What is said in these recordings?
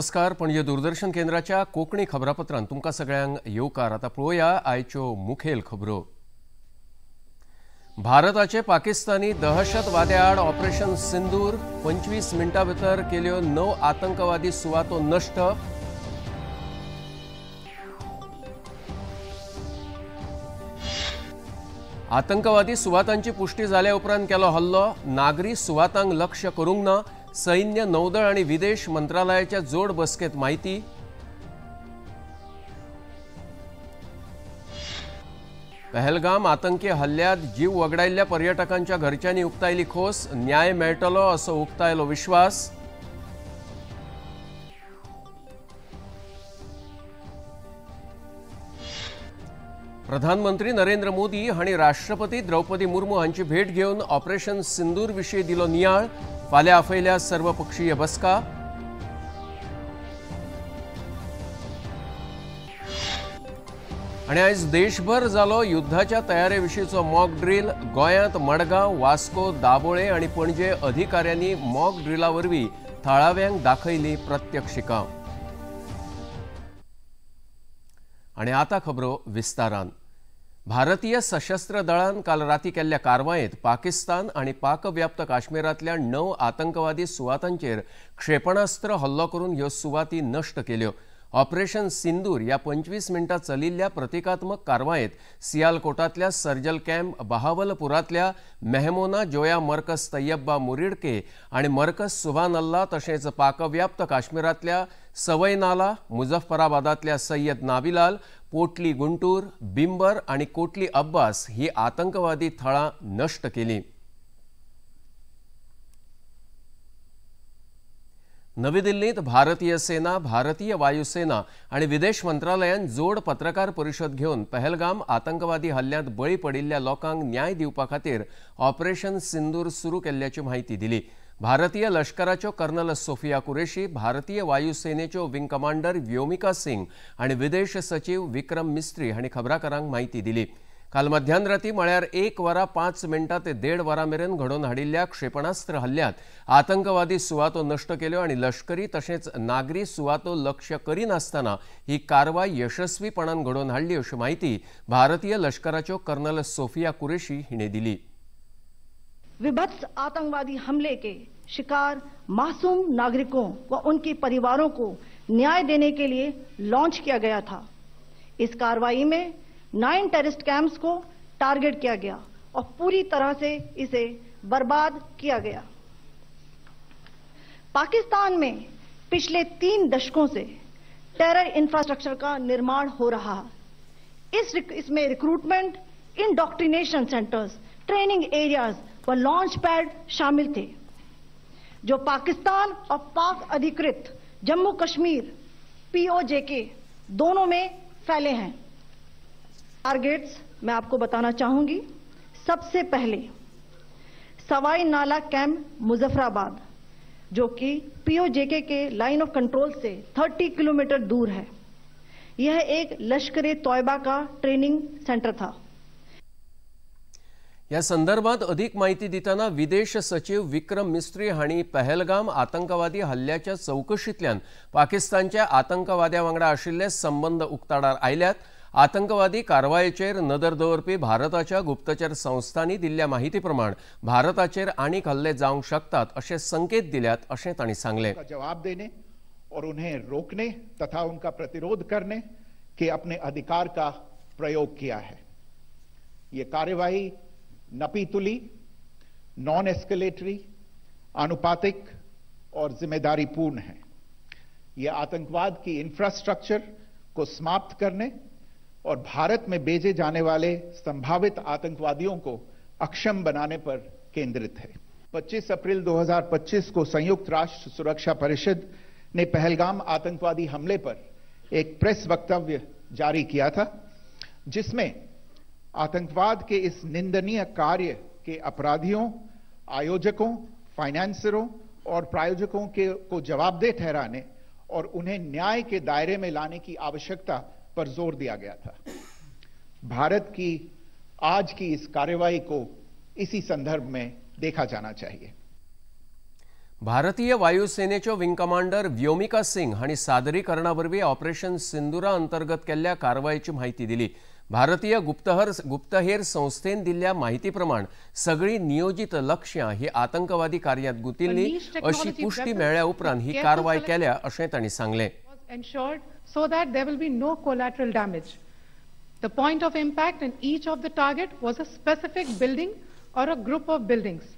नमस्कार, पणजे दूरदर्शन केंद्राच्या कोंकणी खबरापत्रांत तुमकां सगळ्यांक येवकार। आतां पळोवया आयच्यो मुखेल खबरो। भारताचे पाकिस्तानी दहशतवाद्या आड ऑपरेशन सिंदूर, 25 मिनटां भितर केल्यो 9 आतंकवादी सुवातो नश्ट। आतंकवादी सुवातांची पुष्टी जाल्या उपरांत केलो हल्लो, नागरी सुवातांक लक्ष्य करूंक ना, सैन्य, नौदळ आणि विदेश मंत्रालयाच्या जोड बसकेत माहिती। पहलगाम आतंकी हल्ल्यात जीव वगडायल्ल्या पर्यटकांच्या घरच्यांनी उक्तायली खोस, न्याय मेळटलो असो उक्तायलो विश्वास। प्रधानमंत्री नरेंद्र मोदी हांणी राष्ट्रपती द्रौपदी मुर्मू हांची भेट घेवन ऑपरेशन सिंदूर विशीं दिलो नियाळ, फाल्यां आपयल्या सर्वपक्षीय बसका। आनी आयज देशभर जालो युद्धाच्या तयारे विशींचो मॉक ड्रील। गोंयांत मडगांव, वास्को, दाबोळे आनी पणजे अधिकाऱ्यांनी मॉक ड्रिला वरवीं थळाव्यांक दाखयली प्रत्यक्षिकां। आनी आतां खबरो विस्तारान। भारतीय सशस्त्र दळान काल राती केल्ल्या कारवायेंत पाकिस्तान आनी पाकव्याप्त काश्मीरांतल्या 9 आतंकवादी सुवातांचेर क्षेपणास्त्र हल्लो करून ह्यो सुवाती नश्ट केल्यो। ऑपरेशन सिंदूर ह्या 25 मिनटां चलिल्ल्या प्रतिकात्मक कारवायेंत सियालकोटांतल्या सर्जल कॅम्प, बहावलपुरांतल्या मेहमोना जोया मर्कस तैयब्बा मुरिडके आनी मर्कस सुभान अल्ला, तशेंच पाकव्याप्त काश्मीरांतल्या सवयनाला, मुजफ्फराबादांतल्या सय्यद नाबिलाल, पोटली गुंटूर, बिंबर आनी कोटली अब्बास ही आतंकवादी थळां नश्ट केली। नवी दिल्लींत भारतीय सेना, भारतीय वायुसेना आनी विदेश मंत्रालयान जोड पत्रकार परिशद घेवन पहलगाम आतंकवादी हल्ल्यांत बळी पडिल्ल्या लोकांक न्याय दिवपा खातीर ऑपरेशन सिंदूर सुरू केल्ल्याची म्हायती दिली। भारतीय लष्कराच्यो कर्नल सोफिया कुरेशी, भारतीय वायुसेनेच्यो विंग कमांडर व्योमिका सिंग आनी विदेश सचिव विक्रम मिस्त्री हांणी खबराकारांक म्हायती दिली। काल मध्यान राती म्हळ्यार 1 वरां 5 मिनटां ते 1.5 वरां मेरेन घडोवन हाडिल्ल्या क्षेपणास्त्र हल्ल्यांत आतंकवादी सुवातो नश्ट केल्यो आनी लष्करी तशेंच नागरी सुवातो लक्ष्य करिनासतना ही कारवाय यशस्वीपणान घडोवन हाडली अशी म्हायती भारतीय लष्कराच्यो कर्नल सोफिया कुरेशी हिणें दिली। विभत्स आतंकवादी हमले के शिकार मासूम नागरिकों व उनके परिवारों को न्याय देने के लिए लॉन्च किया गया था। इस कार्रवाई में 9 टेररिस्ट कैंप्स को टारगेट किया गया और पूरी तरह से इसे बर्बाद किया गया। पाकिस्तान में पिछले 3 दशकों से टेरर इंफ्रास्ट्रक्चर का निर्माण हो रहा है। इसमें recruitment, indoctrination centres, training areas व लॉन्च पैड शामिल थे, जो पाकिस्तान और पाक अधिकृत जम्मू कश्मीर पीओजेके दोनों में फैले हैं। टारगेट्स मैं आपको बताना चाहूंगी। सबसे पहले सवाई नाला कैंप मुजफ्फराबाद, जो कि PoJK K line of control Se 30 kilometre दूर है। यह एक लश्कर तोयबा का ट्रेनिंग सेंटर था। या संदर्भात अधिक माहिती दितना विदेश सचिव विक्रम मिस्त्री हांणी पहलगाम आतंकवादी हल्ल्याच्या चौकशींतल्यान पाकिस्तानच्या आतंकवाद्या वांगडा आशिल्ले संबंद उक्ताडार आयल्यात। आतंकवादी कारवायेचेर नदर दवरपी भारताच्या गुप्तचर संस्थांनी दिल्ल्या माहिती प्रमाण भारताचेर आनीक हल्ले जावंक शकतात अशे संकेत दिल्यात अशें तांणी सांगलें। जवाब देने और उन्हें रोकने तथा उनका प्रतिरोध करने के अपने अधिकार का प्रयोग किया है। ये कार्यवाही नपी तुली, नॉन एस्केलेटरी, आनुपातिक और जिम्मेदारीपूर्ण है। यह आतंकवाद की इंफ्रास्ट्रक्चर को समाप्त करने और भारत में भेजे जाने वाले संभावित आतंकवादियों को अक्षम बनाने पर केंद्रित है। 25 अप्रैल 2025 को संयुक्त राष्ट्र सुरक्षा परिषद ने पहलगाम आतंकवादी हमले पर एक प्रेस वक्तव्य जारी किया था, जिसमें आतंकवाद के इस निंदनीय कार्य के अपराधियों, आयोजकों, फाइनेंसरों और प्रायोजकों के को जवाबदेह ठहराने और उन्हें न्याय के दायरे में लाने की आवश्यकता पर जोर दिया गया था। भारत की आज की इस कार्रवाई को इसी संदर्भ में देखा जाना चाहिए। भारतीय वायुसेनेच्यो विंग कमांडर व्योमिका सिंग हांणी सादरीकरणा वरवीं ऑपरेशन सिंदुरा अंतर्गत केल्ल्या कारवायेची म्हायती दिली. भारतीय गुप्तहेर संस्थेन दिल्ल्या म्हायती प्रमाण सगळी नियोजित लक्ष्यां ही आतंकवादी कार्यात गुंतिल्ली अशी पुष्टी मेळ्ळ्या उपरांत ही कारवाय केल्या अशें तांणी सांगलें. So that there will be no collateral damage. The point of impact in each of the target was a specific building or a group of buildings.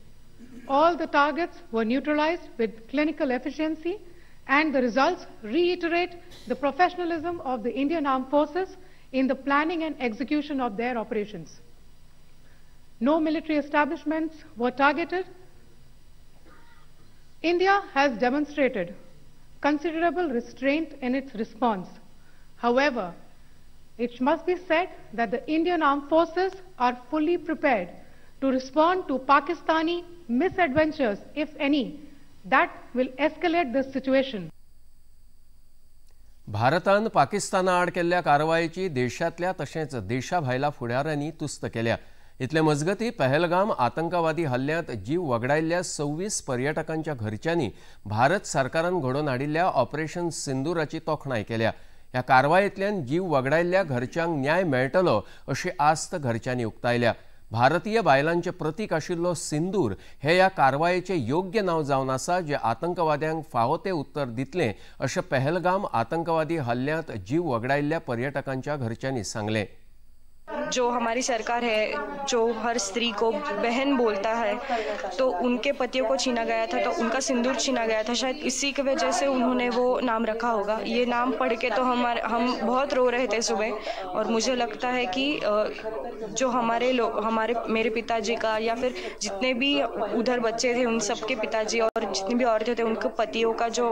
All the targets were neutralized with clinical efficiency, and the results reiterate the professionalism of the Indian Armed Forces in the planning and execution of their operations. No military establishments were targeted. India has demonstrated considerable restraint in its response. However, it must be said that the Indian Armed Forces are fully prepared to respond to Pakistani misadventures, if any, that will escalate this situation. भारतान पाकिस्ताना आड केल्ल्या कारवायेची देशांतल्या तशेंच देशा भायल्या फुडाऱ्यांनी तुस्त केल्या. इतले मजगती पहलगाम आतंकवादी हल्ल्यांत जीव वगडायल्ल्या 26 पर्यटकांच्या घरच्यांनी भारत सरकारान घडोवन हाडिल्ल्या ऑपरेशन सिंदूराची तोखणाय केल्या. ह्या कारवायेंतल्यान जीव वगडायल्ल्या घरच्यांक न्याय मेळटलो अशी आस्त घरच्यांनी उक्तायल्या. भारतीय बायलांचे प्रतीक आशिल्लो सिंदूर हे ह्या कारवायेचे योग्य नांव जावन आसा, जे आतंकवाद्यांक फावो ते उत्तर दितले अशें पहलगाम आतंकवादी हल्ल्यांत जीव वगडायल्ल्या पर्यटकांच्या घरच्यांनी सांगलें. जो हमारी सरकार है, जो हर स्त्री को बहन बोलता है, तो उनके पतियों को छीना गया था, तो उनका सिंदूर छीना गया था. शायद इसी की वजह से उन्होंने वो नाम रखा होगा. ये नाम पढ़ के तो हम बहुत रो रहे थे सुबह. और मुझे लगता है कि जो हमारे लोग, हमारे मेरे पिताजी का या फिर जितने भी उधर बच्चे थे उन सबके पिताजी और जितनी भी औरतें थे उनके पतियों का जो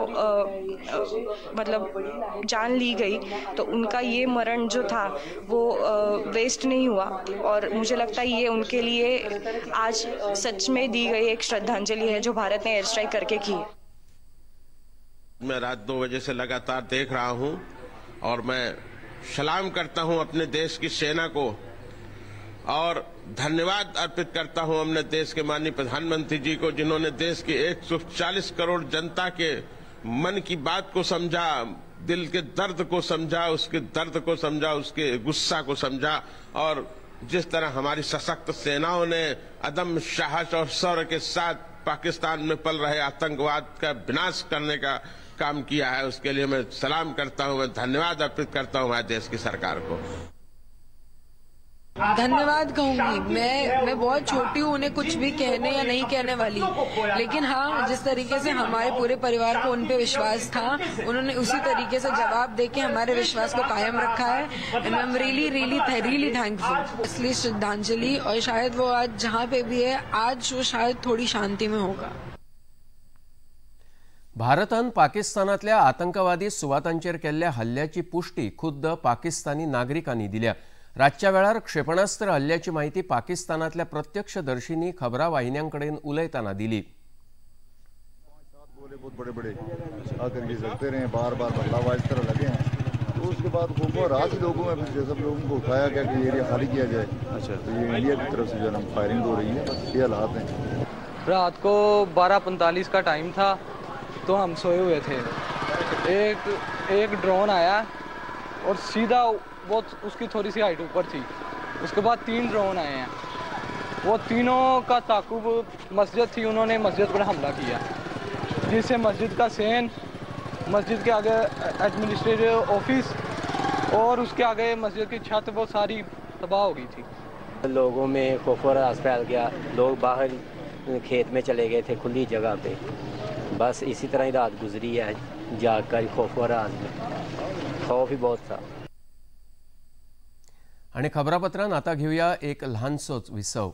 मतलब जान ली गई, तो उनका ये मरण जो था वो वेस्ट नहीं हुआ. और मुझे लगता है ये उनके लिए आज सच में दी गई एक श्रद्धांजलि है जो भारत ने एयर स्ट्राइक करके की है. मैं रात 2 बजे से लगातार देख रहा हूं और मैं सलाम करता हूं अपने देश की सेना को और धन्यवाद अर्पित करता हूं अपने देश के माननीय प्रधानमंत्री जी को, जिन्होंने देश की 140 करोड़ जनता के मन की बात को समझा, दिल के दर्द को समझा, उसके दर्द को समझा, उसके गुस्सा को समझा. और जिस तरह हमारी सशक्त सेनाओं ने अदम्य साहस और शौर्य के साथ पाकिस्तान में पल रहे आतंकवाद का विनाश करने का काम किया है, उसके लिए मैं सलाम करता हूं, मैं धन्यवाद अर्पित करता हूं हमारे देश की सरकार को. धन्यवाद कहूंगी. मैं बहुत छोटी हूँ उन्हें कुछ भी कहने या नहीं कहने वाली, लेकिन हाँ, जिस तरीके से हमारे पूरे परिवार को उन पे विश्वास था, उन्होंने उसी तरीके से जवाब देके हमारे विश्वास को कायम रखा है. And I am really really really thankful. इसलिए श्रद्धांजलि. और शायद वो आज जहाँ पे भी है, आज वो शायद थोड़ी शांति में होगा. भारतान पाकिस्तानातल्या आतंकवादी सुवातांचेर केल्ल्या हल्ल्याची पुष्टी खुद्द पाकिस्तानी नागरिकांनी दिल्या. रातच्या वेळार क्षेपणास्त्र हल्ल्याची माहिती पाकिस्तानातल्या प्रत्यक्षदर्शींनी खबरा वाहिन्यांकडेन उलयतना दिली. गोले बहुत बड़े बड़े आकर के जलते रहे, बार बार बदलाव इस तरह लगे हैं. तो उसके बाद वो रात ही लोगों में फिर सब लोगों को उठाया गया कि एरिया खाली किया जाए. अच्छा, तो ये इंडिया की तरफ से जो है फायरिंग हो रही है, ये हालात हैं. रात को 12:45 का टाइम था, तो हम सोए हुए थे. एक ड्रोन आया और सीधा वो उसकी थोड़ी सी हाइट ऊपर थी. उसके बाद 3 ड्रोन आए हैं. वो तीनों का ताकुब मस्जिद थी, उन्होंने मस्जिद पर हमला किया, जिससे मस्जिद का सेन, मस्जिद के आगे एडमिनिस्ट्रेटिव ऑफिस और उसके आगे मस्जिद की छत वो सारी तबाह हो गई थी. लोगों में खौफ और हरास फैल गया. लोग बाहर खेत में चले गए थे, खुली जगह पे. बस इसी तरह ही रात गुजरी है, जाकर खौफ और हरास में. खौफ ही बहुत था. आणि खबरापत्रान आता घेऊया एक ल्हानसोच विसव.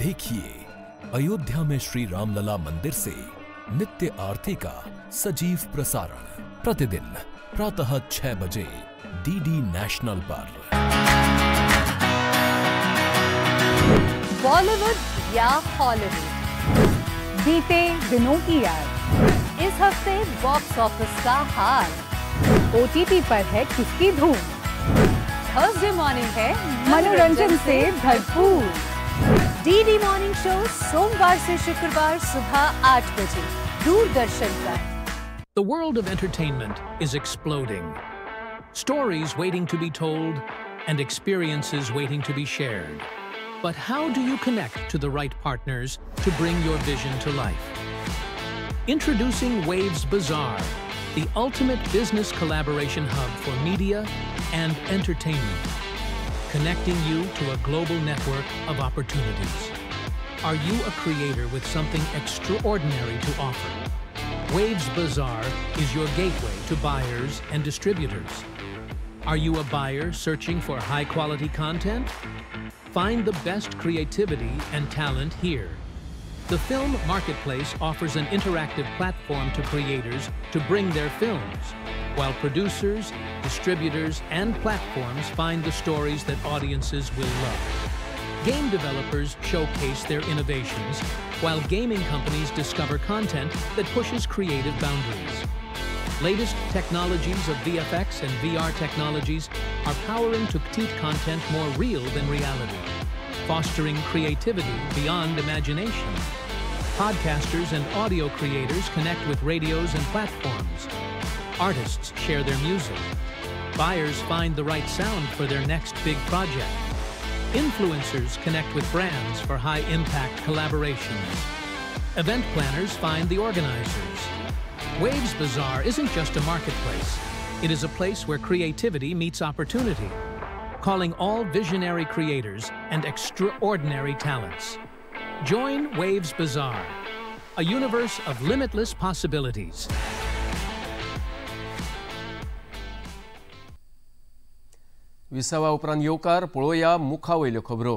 देखिए अयोध्या में श्री रामलला मंदिर से नित्य आरती का सजीव प्रसारण प्रतिदिन प्रातः 6 बजे डीडी नेशनल पर। बॉलीवुड या हॉलीवुड, बीते दिनों की याद, इस हफ्ते बॉक्स ऑफिस का हाल, ओटीटी पर है किसकी धूम, थर्सडे मॉर्निंग है मनोरंजन से भरपूर। डीडी मॉर्निंग शो सोमवार से शुक्रवार सुबह 8 बजे दूरदर्शन पर। The world of entertainment is exploding. Stories waiting to be told and experiences waiting to be shared. But how do you connect to the right partners to bring your vision to life? Introducing Waves Bazaar, the ultimate business collaboration hub for media and entertainment, connecting you to a global network of opportunities. Are you a creator with something extraordinary to offer? Waves Bazaar is your gateway to buyers and distributors. Are you a buyer searching for high-quality content? Find the best creativity and talent here. The Film Marketplace offers an interactive platform to creators to bring their films, while producers, distributors, and platforms find the stories that audiences will love. Game developers showcase their innovations, while gaming companies discover content that pushes creative boundaries. Latest technologies of VFX and VR technologies are powering to create content more real than reality, fostering creativity beyond imagination. Podcasters and audio creators connect with radios and platforms. Artists share their music. Buyers find the right sound for their next big project. Influencers connect with brands for high-impact collaborations. Event planners find the organizers. Waves Bazaar isn't just a marketplace. It is a place where creativity meets opportunity, calling all visionary creators and extraordinary talents. Join Waves Bazaar, a universe of limitless possibilities. विसावा उपरांत येवकार पळोवया मुखा वयल्यो खबरो।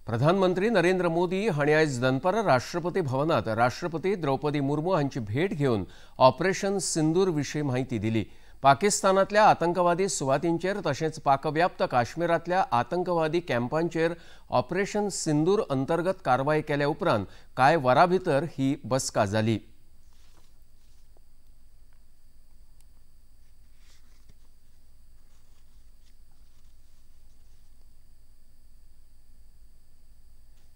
प्रधानमंत्री नरेंद्र मोदी हांणी आयज दनपारां राष्ट्रपती भवनांत राष्ट्रपती द्रौपदी मुर्मू हांची भेट घेवन ऑपरेशन सिंदूर विशीं म्हायती दिली। पाकिस्तानांतल्या आतंकवादी सुवातींचेर तशेंच पाकव्याप्त काश्मीरांतल्या आतंकवादी कॅम्पांचेर ऑपरेशन सिंदूर अंतर्गत कारवाय केल्या उपरांत कांय वरां भितर ही बसका जाली।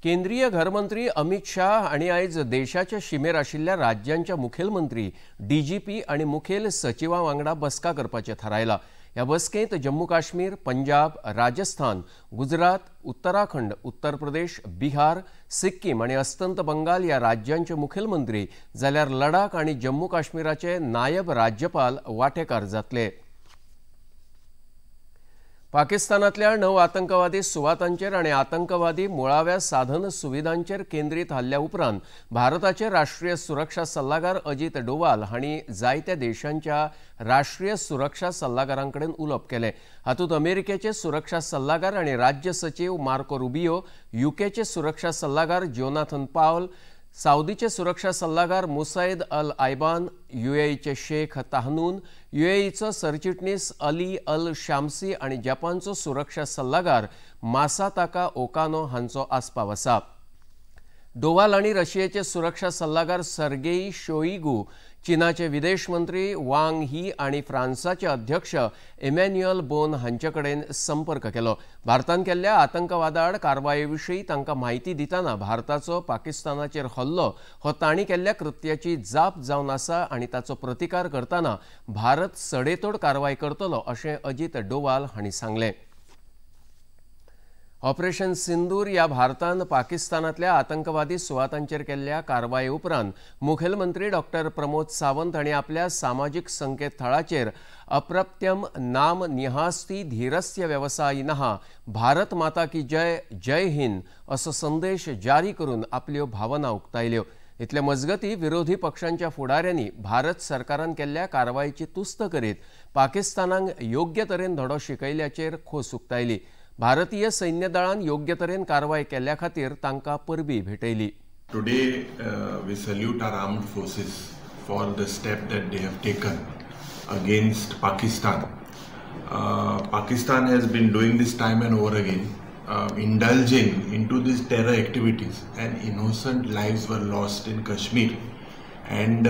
केंद्रीय घरमंत्री अमित शाह हांणी आयज देशाच्या शिमेर आशिल्ल्या राज्यांच्या मुखेलमंत्री, डीजीपी आनी मुखेल सचिवां वांगडा बसका करपाचें थारायलां। ह्या बसकेंत जम्मू काश्मीर, पंजाब, राजस्थान, गुजरात, उत्तराखंड, उत्तर प्रदेश, बिहार, सिक्कीम आनी अस्तंत बंगाल ह्या राज्यांचे मुखेलमंत्री जाल्यार लडाख आनी जम्मू काश्मीराचे नायब राज्यपाल वांटेकार जातले। पाकिस्तानांतल्या 9 आतंकवादी सुवातांचेर आनी आतंकवादी मुळाव्या साधन सुविधांचेर केंद्रीत हल्ल्या उपरांत भारताचे राष्ट्रीय सुरक्षा सल्लागार अजित डोवाल हांणी जायत्या देशांच्या राष्ट्रीय सुरक्षा सल्लागारां कडेन उलोवप केलें। हातूंत अमेरिकेचे सुरक्षा सल्लागार आनी राज्य सचीव मार्को रुबियो, युकेचे सुरक्षा सल्लागार जोनाथन पावल, साउदीचे सुरक्षा सल्लागार मुसाईद अल आयबान, युएईचे शेख ताहनून, युएईचो सरचिटणीस अली अल शामसी आनी जपानचो सुरक्षा सल्लागार मासाताका ओकानो हांचो आस्पाव आसा। डोवाल आनी रशियेचे सुरक्षा सल्लागार सर्गेई शोइगू, चीनाचे विदेश मंत्री वांग ही आनी फ्रांसाचे अध्यक्ष इमॅन्युअल बोन हांचे कडेन संपर्क केलो। भारतान केल्ल्या आतंकवादा आड कारवाये विशीं तांकां म्हायती दितना भारताचो पाकिस्तानाचेर हल्लो हो तांणी केल्ल्या कृत्याची जाप जावन आसा आनी ताचो प्रतिकार करतना भारत सडेतोड कारवाय करतलो अशें अजित डोवाल हांणी सांगलें। ऑपरेशन सिंदूर या भारतान पाकिस्तानांतल्या आतंकवादी सुवातांचेर केल्ल्या कारवाये उपरांत मुखेलमंत्री डॉक्टर प्रमोद सावंत हांणी आपल्या सामाजीक संकेतथळाचेर अप्रत्यम नाम निहास्ती धीरस्य वेवसायिनः भारत माता की जय, जय हिंद असो संदेश जारी करून आपल्यो भावना उक्तायल्यो। इतले मजगती विरोधी पक्षांच्या फुडाऱ्यांनी भारत सरकारान केल्ल्या कारवायेची तुस्त करीत पाकिस्तानाक योग्य तरेन धडो शिकयल्याचेर खोस उक्तायली। भारतीय सैन्य दळान योग्य तरेन कारवाय केल्ल्या खातीर तांकां परबी भेटयली। Today we salute our armed forces for the step that they have taken against Pakistan. Pakistan has been doing this time and over again, indulging into these terror activities, and innocent lives were lost in Kashmir. And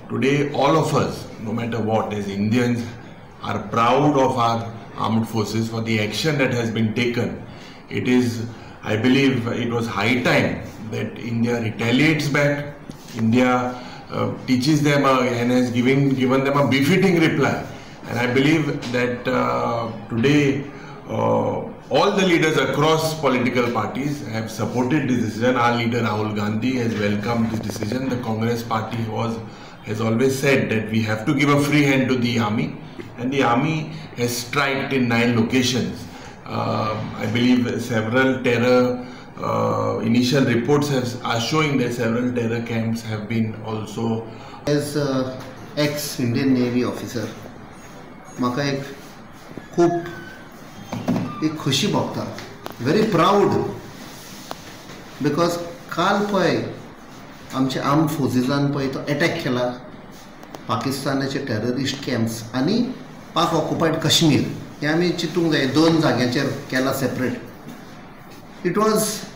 today all of us, no matter what, as Indians, are proud of our armed forces for the action that has been taken. It is, I believe, it was high time that India retaliates back. India teaches them and has given them a befitting reply. And I believe that today all the leaders across political parties have supported this decision. Our leader Rahul Gandhi has welcomed this decision. The Congress party has always said that we have to give a free hand to the army, and the army has striked in 9 locations. I believe several terror initial reports are showing that several terror camps have been also. As ex-Indian Navy officer, म्हाका एक खूब एक खुशी भोगता, very proud, because काल पळय आमचे arm फोर्सीसान पळय तो एटॅक केला पाकिस्तानाचे टेररिस्ट कॅम्प्स आनी पाक ऑक्युपायड काश्मीर, हें आमी चिंतूंक जाय. दोन जाग्यांचेर केला separate. It was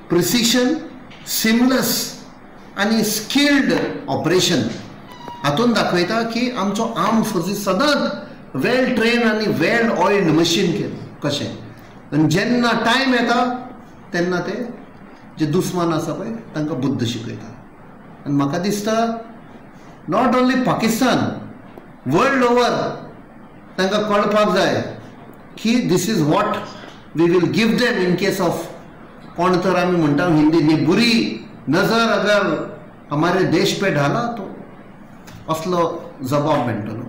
precision, seamless आनी स्किल्ड ऑपरेशन. हातून दाखयता की आमचो आर्म फोर्सीस सदांच वेल ट्रेन आनी वेल ऑइल्ड मशीन कशें, आनी जेन्ना टायम येता तेन्ना ते जे दुस्मान आसा पळय तांकां बुद्द शिकयता. आनी म्हाका दिसता not only Pakistan, world over तांकां कळपाक जाय की this is what we will give them in case of कोण तर आमी म्हणटा हिंदी बुरी नजर अगर हमारे देश पे ढाला तो असलो जबाब मेळटलो.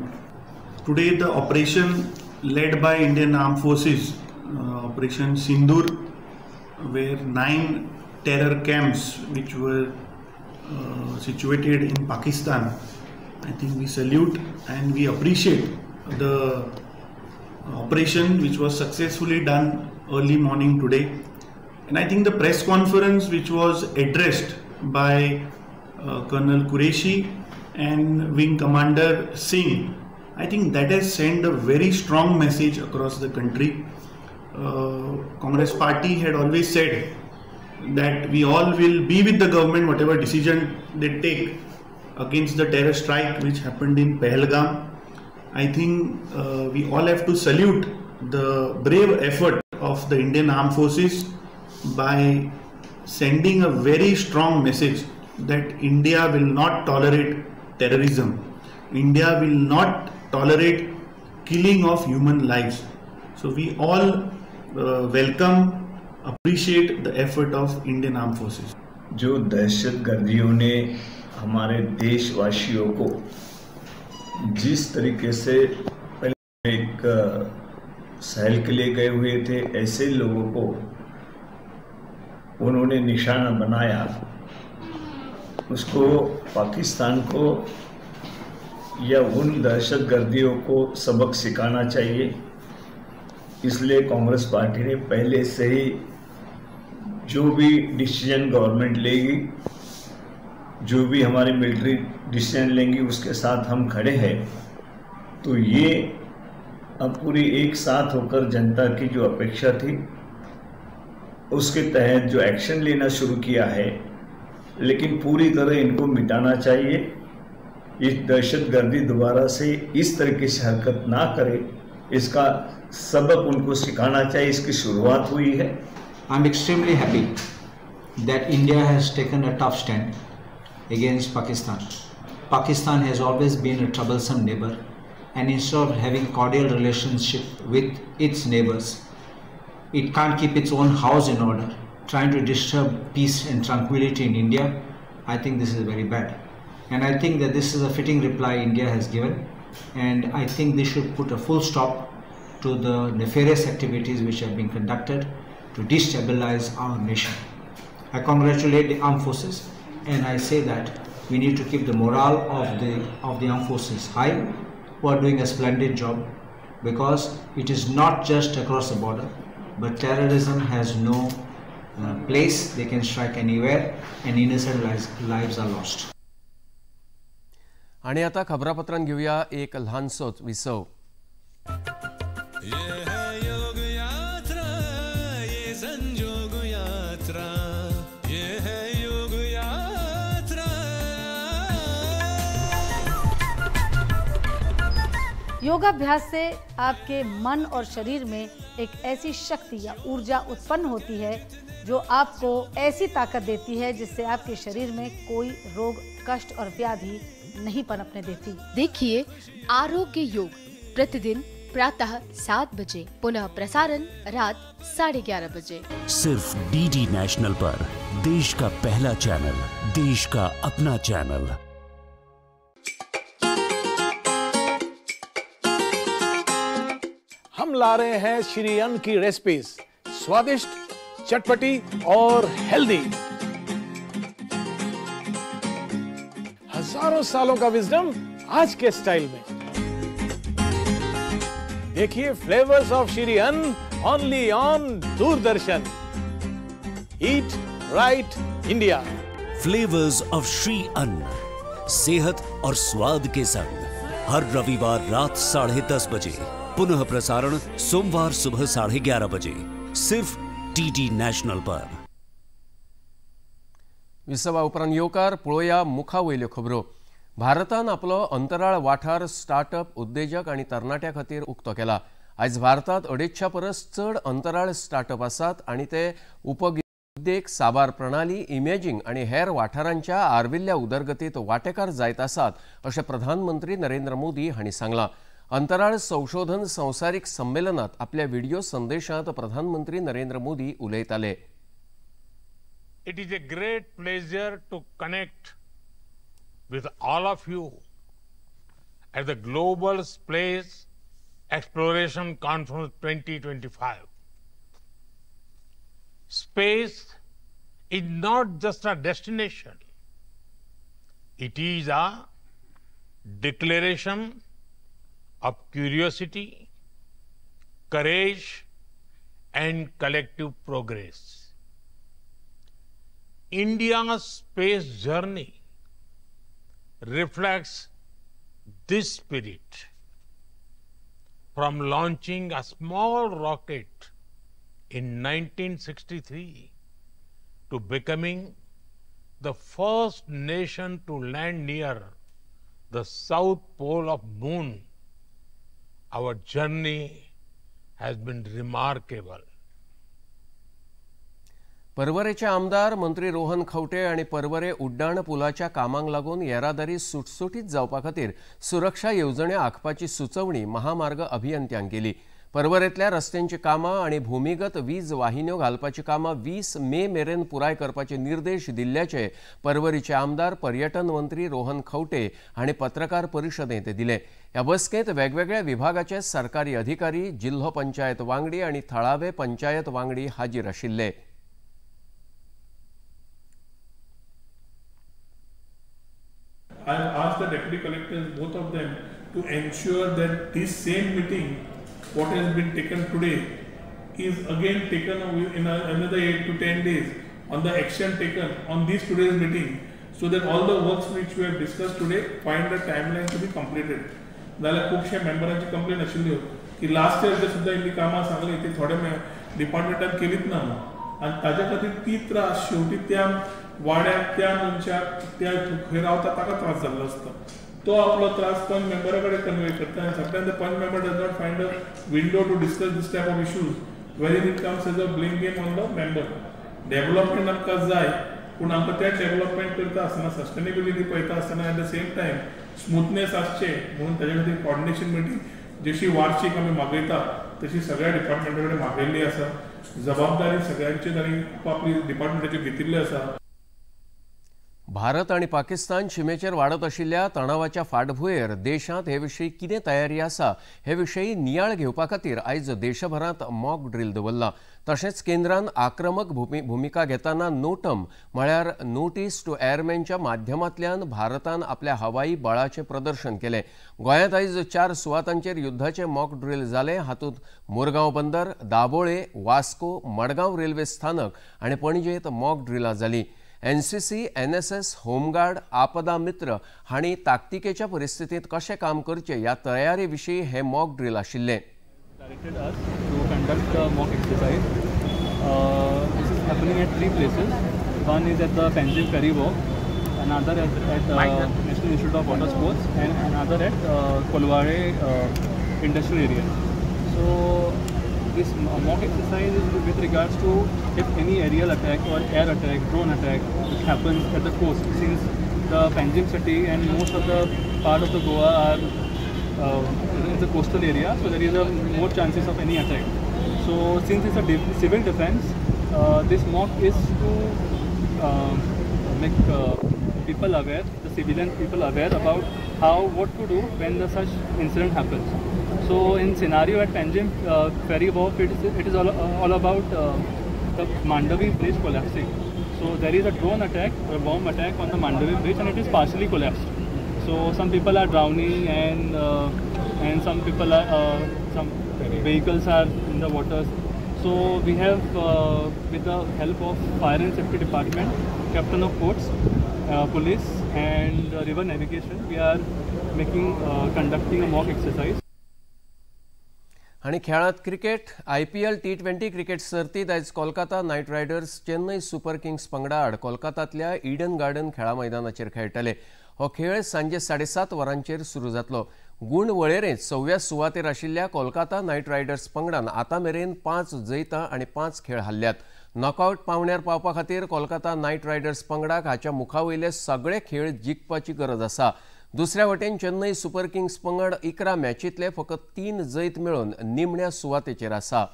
Today the operation led by Indian Armed Forces, Operation Sindoor, where 9 terror camps which were situated in Pakistan, I think we salute and we appreciate the operation which was successfully done early morning today. And I think the press conference which was addressed by Colonel Qureshi and Wing Commander Singh, I think that has sent a very strong message across the country. Congress party had always said that we all will be with the government whatever decision they take against the terror strike which happened in Pahalgam. I think we all have to salute the brave effort of the Indian Armed Forces by sending a very strong message that India will not tolerate terrorism. India will not tolerate killing of human lives. So we all welcome, appreciate the effort of Indian Armed Forces. जो दहशतगर्दियों ने हमारे देशवासियों को जिस तरीके से पहले एक सहल K लिए गए हुए थे, ऐसे लोगों को उन्होंने निशाना बनाया, उसको पाकिस्तान को या उन दहशतगर्दियों को सबक सिखाना चाहिए। इसलिए कांग्रेस पार्टी ने पहले से ही जो भी डिसीजन गवर्नमेंट लेगी, जो भी हमारी मिलिट्री डिसीजन लेंगी, उसके साथ हम खड़े हैं। तो ये अब पूरी एक साथ होकर जनता की जो अपेक्षा थी उसके तहत जो एक्शन लेना शुरू किया है, लेकिन पूरी तरह इनको मिटाना चाहिए। इस दहशतगर्दी दोबारा से इस तरीके से हरकत ना करे, इसका सबक उनको सिखाना चाहिए। इसकी शुरुआत हुई है। I am extremely happy that India has taken a tough stand against Pakistan. Pakistan has always been a troublesome neighbor, and instead of having cordial relationship with its neighbors, it can't keep its own house in order, trying to disturb peace and tranquility in India. I think this is very bad. And I think that this is a fitting reply India has given, and I think they should put a full stop to the nefarious activities which have been conducted to destabilize our nation. I congratulate the armed forces, and I say that we need to keep the morale of the armed forces high, who are doing a splendid job, because it is not just across the border, but terrorism has no place, they can strike anywhere and innocent lives are lost. आणि आता खबरापत्रांत घेऊया एक ल्हानसोच विसव. योगाभ्यास से आपके मन और शरीर में एक ऐसी शक्ति या ऊर्जा उत्पन्न होती है जो आपको ऐसी ताकत देती है जिससे आपके शरीर में कोई रोग, कष्ट और व्याधि नहीं पनपने देती। देखिए आरोग्य योग प्रतिदिन प्रातः 7 बजे, पुनः प्रसारण रात 11:30 बजे, सिर्फ डीडी नेशनल पर, देश का पहला चैनल, देश का अपना चैनल। हम ला रहे हैं श्री अन्न की रेसिपीज, स्वादिष्ट, चटपटी और हेल्दी। हजारों सालों का विजडम आज के स्टाइल में। देखिए flavours of Shri Anna only on Doordarshan. Eat right India. Flavours of Shri Anna, सेहत और स्वाद के संग, हर रविवार रात 10:30 बजे, पुनः प्रसारण सोमवार सुबह 11:30 बजे, सिर्फ डीडी नॅशनल पर। विसवा उपरांत येवकार पळोवया मुखा वयल्यो खबरो। भारतान आपलो अंतराळ वाठार स्टार्टअप उद्देजक आनी तरणाट्या खातीर उक्तो केला। आयज भारतात 250 परस चड अंतराळ स्टार्टअप आसात आनी ते उपउद्देग, साबार प्रणाली, इमेजिंग आनी हेर वाठारांच्या आर्विल्ल्या उदरगतीत वांटेकार जायत आसात अशें प्रधानमंत्री नरेंद्र मोदी हांणी सांगलां। अंतराळ संशोधन संवसारीक संमेलनात आपल्या व्हिडिओ संदेशांत प्रधानमंत्री नरेंद्र मोदी उलयताले। It is a great pleasure to connect with all of you at the Global Space Exploration Conference 2025. Space is not just a destination, it is a declaration of curiosity, courage, and collective progress. India's space journey reflects this spirit. From launching a small rocket in 1963 to becoming the first nation to land near the south pole of moon, our journey has been remarkable. पर्वरेचे आमदार मंत्री रोहन खवटे आणि पर्वरे उड्डाण पुलाच्या कामांक लागून येरादारी सुटसुटीत जावपा खातीर सुरक्षा येवजण्यो आंखपाची सुचोवणी महामार्ग अभियंत्यांक केली। पर्वरेंतल्या रस्त्यांची कामां आनी भूमिगत वीज वाहिन्यो घालपाची कामां 20 मे मेरेन पुराय करपाचे निर्देश दिल्ल्याचे पर्वरीचे आमदार पर्यटन मंत्री रोहन खवटे हांणी पत्रकार परिशदेंत दिले। ह्या बसकेंत वेगवेगळ्या विभागाचे सरकारी अधिकारी, जिल्हो पंचायत वांगडी आनी थळावे पंचायत वांगडी हाजीर आशिल्ले। I have asked the deputy collectors, both of them, to ensure that this same meeting, what has been taken today, is again taken in another 8 to 10 days on the action taken on this today's meeting, so that all the works which we have discussed today find a timeline to be completed. जाल्यार खुबशे मेंबरांची complain आशिल्ल्यो की last year जे सुद्दां इल्ली कामां सांगली ती थोडे डिपार्टमेंटान केलीच ना आनी ताजे खातीर ती त्रास शेवटी त्या वाड्याक, त्या मनशाक, त्या खंय रावता ताका त्रास जाल्लो आसता. तो आपलो त्रास पंच मेंबरा कडेन कन्वे करता आनी sometimes the panch member does not find a window to discuss this type of issues where it comes as a blame game on the member. Development आमकां जाय, पूण आमकां त्या डेव्हलपमेंट करता आसतना सस्टेनेबिलिटी पळयता आसतना at the same time smoothness आसचें म्हणून ताजे खातीर कॉर्डिनेशन मिटींग जशी वार्षिक आमी मागयता तशी सगळ्या डिपार्टमेंटा कडेन मागयल्ली आसा. जबाबदारी सगळ्यांचेर आनी आपली डिपार्टमेंटाचेर घेतिल्ली आसा. भारत आनी पाकिस्तान शिमेचेर वाडत आशिल्ल्या तणावाच्या फाटभुंयेर देशांत हे विशीं कितें तयारी आसा हे विशीं नियाळ घेवपा खातीर आयज देशभरांत मॉक ड्रील दवरला. तशेंच केंद्रान आक्रमक भुमिका घेतना नोटम म्हळ्यार नोटीस टू एअरमॅनच्या माध्यमांतल्यान भारतान आपल्या हवाई बळाचें प्रदर्शन केलें. गोंयांत आयज 4 सुवातांचेर युद्धाचें मॉक ड्रील जालें. हातूंत मोरगांव बंदर, दाबोळे, वास्को, मडगांव रेल्वे स्थानक आनी पणजेंत मॉक ड्रिलां जालीं. एनसीसी, एनएसएस, होमगार्ड, आपदा मित्र हांणी ताकतिकेच्या परिस्थितींत कशें काम करचें ह्या तयारी विशीं हें मॉक ड्रील आशिल्लें. Directed us to conduct the mock exercise. This is happening at 3 places. One is at the Panjim Ferry Walk, another at National Institute of Water Sports, and another at Kolware Industrial Area. So this mock exercise is with regards to if any aerial attack or air attack, drone attack which happens at the coast, since the Panjim city and most of the part of the Goa are it's a coastal area, so there is a more chances of any attack. So since it's a civil defense, this mock is to make people aware, the civilian people aware about how, what to do when the such incident happens. So in scenario at Panjim Ferry Wharf, it is all about the Mandavi Bridge collapsing. So there is a drone attack or a bomb attack on the Mandavi Bridge, and it is partially collapsed. So some people are drowning, and some people are some vehicles are in the waters. So we have with the help of Fire and Safety Department, Captain of Ports, Police, and River Navigation, we are conducting a mock exercise. आनी खेळांत cricket. IPL T20 cricket सर्तींत आयज Kolkata Knight Riders Chennai Super Kings पंगडा आड कोलकातांतल्या Eden garden खेळा मैदानाचेर खेळटले. हो खेळ सांजे 7:30 वरांचेर सुरू जातलो. गूण वळेरेंत 6व्या सुवातेर आशिल्ल्या कोलकाता नायट रायडर्स पंगडान आतां मेरेन 5 जैतां आनी 5 खेळ हारल्यात. नॉकआवट पावण्यार पावपा खातीर कोलकाता नायट रायडर्स पंगडाक हाच्या मुखावयले सगळे खेळ जिखपाची गरज आसा. दुसऱ्या वटेन चेन्नई सुपर किंग्स पंगड 11 मॅचींतले फकत 3 जैत मेळोवन निमण्या सुवातेचेर आसा.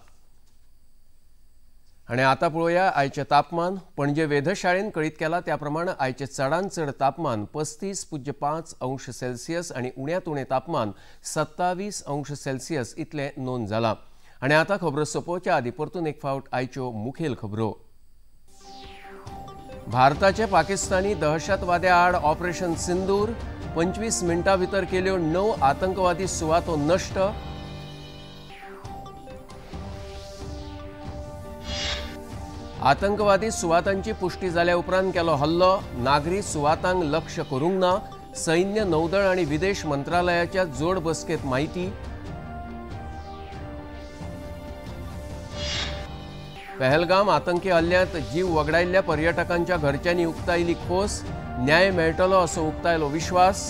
आनी आतां पळोवया आयचें तापमान. पणजे वेधशाळेन कळीत केलां त्या प्रमाण आयचें चडांत चड तापमान 35.5 अंश सेल्सियस आनी उण्यांत उणें तापमान 27 अंश सेल्सियस इतलें नोंद जालां. आनी आतां खबरो सोंपोवच्या आदीं परतून एक फावट आयच्यो मुखेल खबरो. भारताचे पाकिस्तानी दहशतवाद्या आड ऑपरेशन सिंदूर, 25 मिनटां भितर केल्यो 9 आतंकवादी सुवातो नश्ट. आतंकवादी सुवातांची पुष्टी जाल्या उपरांत केलो हल्लो, नागरी सुवातांक लक्ष करूंक ना, सैन्य, नौदळ आनी विदेश मंत्रालयाच्या जोड बसकेत माहिती. पहलगाम आतंकी हल्ल्यांत जीव वगडायल्ल्या पर्यटकांच्या घरच्यांनी उक्तायली खोस, न्याय मेळटलो असो उक्तायलो विश्वास.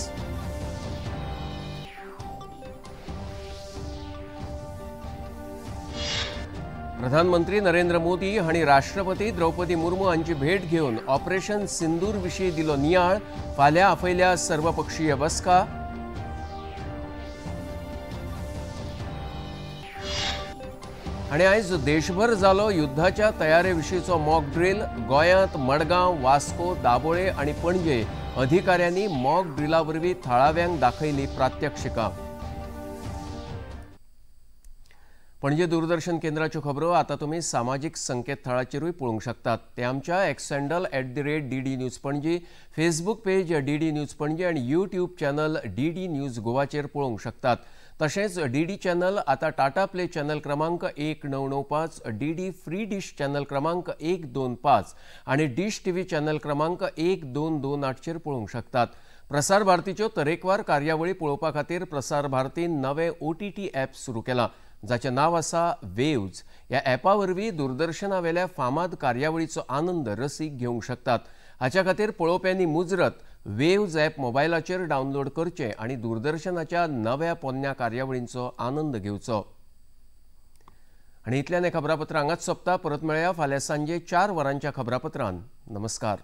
प्रधानमंत्री नरेंद्र मोदी हांणी राष्ट्रपती द्रौपदी मुर्मू हांची भेट घेवन ऑपरेशन सिंदूर विशीं दिलो नियाळ, फाल्यां आपयल्या सर्वपक्षीय बसका. आनी आयज देशभर जालो युद्धाच्या तयारे विशींचो मॉक ड्रील. गोंयांत मडगांव, वास्को, दाबोळे आनी पणजे अधिकाऱ्यांनी मॉक ड्रिला वरवीं थळाव्यांक दाखयली प्रात्यक्षिकां. पणजे दूरदर्शन केंद्राच्यो खबरो आतां तुमी सामाजीक संकेतथळाचेरूय पळोवंक शकतात. ते आमच्या X handle @DD News Panaji, Facebook page DD News Panaji आनी यूट्यूब चॅनल DD news गोवाचेर पळोवंक शकतात. तशेंच DD channel आतां टाटा प्ले चॅनल क्रमांक 1995, DD free dish channel क्रमांक 125 आनी डिश टीव्ही चॅनल क्रमांक 1228चेर पळोवंक शकतात. प्रसार भारतीच्यो तरेकवार कार्यावळी पळोवपा खातीर प्रसार भारतीन नवें OTT app सुरू केलां, जाचें नांव आसा वेव्ज. ह्या ॲपा वरवीं दूरदर्शनावेल्या फामाद कार्यावळीचो आनंद रसीक घेवंक शकतात. हाच्या खातीर पळोवप्यांनी मुजरत वेव्ज ॲप मोबायलाचेर डावनलोड करचें आनी दूरदर्शनाच्या नव्या पोन्न्या कार्यावळींचो आनंद घेवचो. आनी इतल्यान हें खबरापत्र हांगाच सोंपता. परत मेळया फाल्यां सांजे 4 वरांच्या खबरापत्रान. नमस्कार.